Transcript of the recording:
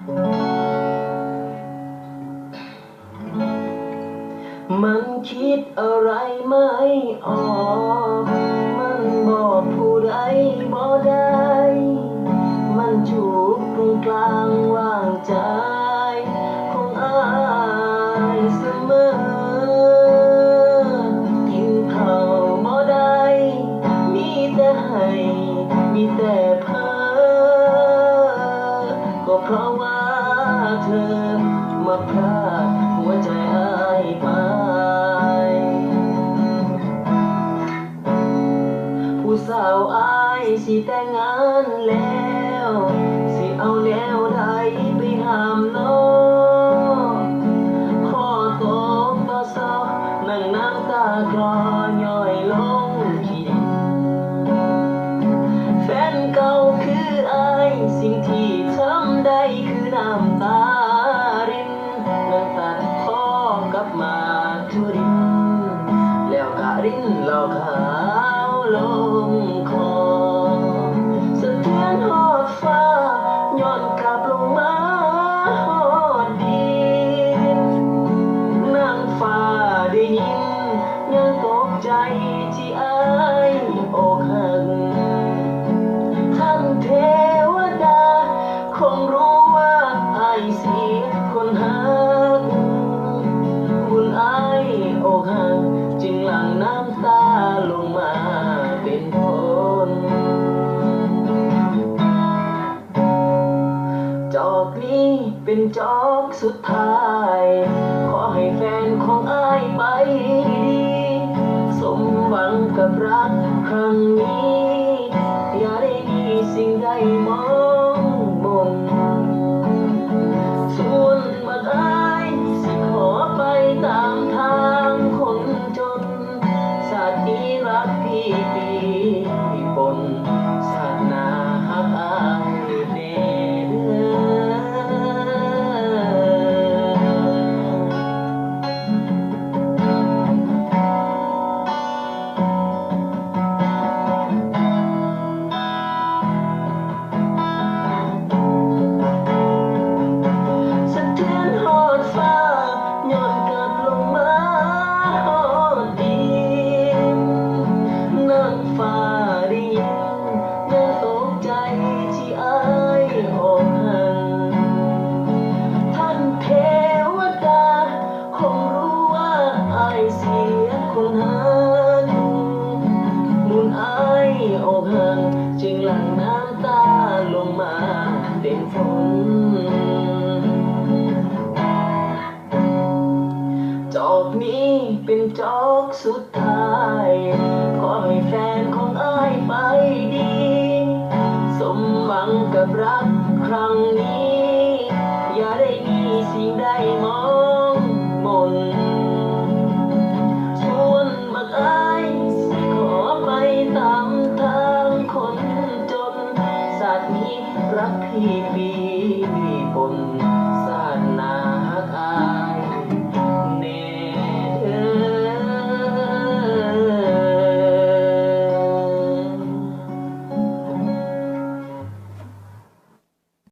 ມັນຄິດອະໄລໄມ່ອອກ ມັນບອກຜູ້ໃດບໍ່ໄດ້ ມັນຈຸກຕົງກາງຫວ່າງໃຈຂອງອ້າຍສະເໝີ. ກິນເຂົ້າບໍ່ໄດ້ ມີແຕ່ໄຫ້ ມີແຕ່ເພີ້ ກໍເພາະວ່າເທີມາພາກຫົວໃຈອ້າຍໄປ. ຜູ້ສາວອ້າຍຊິແຕ່ງງານແລ້ວ ຊິເອົາແນວໃດໄປຫ້າມນ້ອງ? ຂໍຕົກຕໍ່ຊອກ ນັ່ງນ້ຳຕາຄລອຍ້ອຍລົງຂີ້ດິນ. ແຟນເກົ່າຄືອ້າຍ ສິ່ງທີ່ທຳໄດ້ຄືນ້ຳຕາລິນ ນັ່ງຕັດຄໍກັບໝາກທຸລິນ ແລ້ວກະລິນເຫຼົ້າຂາວລົງຄໍ ສະເທືອນຮອດຟ້າ ຍ້ອນກັບລົງມາຮອດດິນ. ນາງຟ້າໄດ້ຍິນ ຍັງຕົກໃຈທີ່ອ້າຍອົກຫັກ ທ່ານເທວະດາ ຄົງຮູ້ວ່າອ້າຍເສຍຄົນຮັກ ບຸນອ້າຍອົກຫັກ ຈຶ່ງຫຼັ່ງນ້ຳຕາລົງມາເປັນຝົນ. ຈອກນີ້ເປັນຈອກສຸດທ້າຍ ຂໍໃຫ້ແຟນຂອງອ້າຍໄປດີ ສົມຫວັງກັບຮັກຄັ້ງນີ້ ຢ່າໄດ້ມີສິ່ງໃດມອງມົນ. ສ່ວນບັກອ້າຍຊິຂໍໄປຕາມທາງຄົນຈົນ ຊາດນີ້ຮັກພີ່ປີປົນ ຊາດໜ້າຮັກອ້າຍແດ່ເດີ. ສະເທືອນຮອດຟ້າ ຍ້ອນກັບລົງມາຮອດດິນ ນາງຟ້າໄດ້ຍິນ ຍັງຕົກໃຈທີ່ອ້າຍອົກຫັກ ທ່ານເທວະດາ ຄົງຮູ້ວ່າອ້າຍເສຍຄົນຮັກ ບຸນອ້າຍອົກຫັກ ຈຶ່ງຫຼັ່ງນ້ຳຕາລົງມາເປັນຝົນ. ຈອກນີ້ເປັນຈອກສຸດທ້າຍ ຂໍໃຫ້ແຟນຂອງອ້າຍໄປດີ ສົມຫວັງກັບຮັກ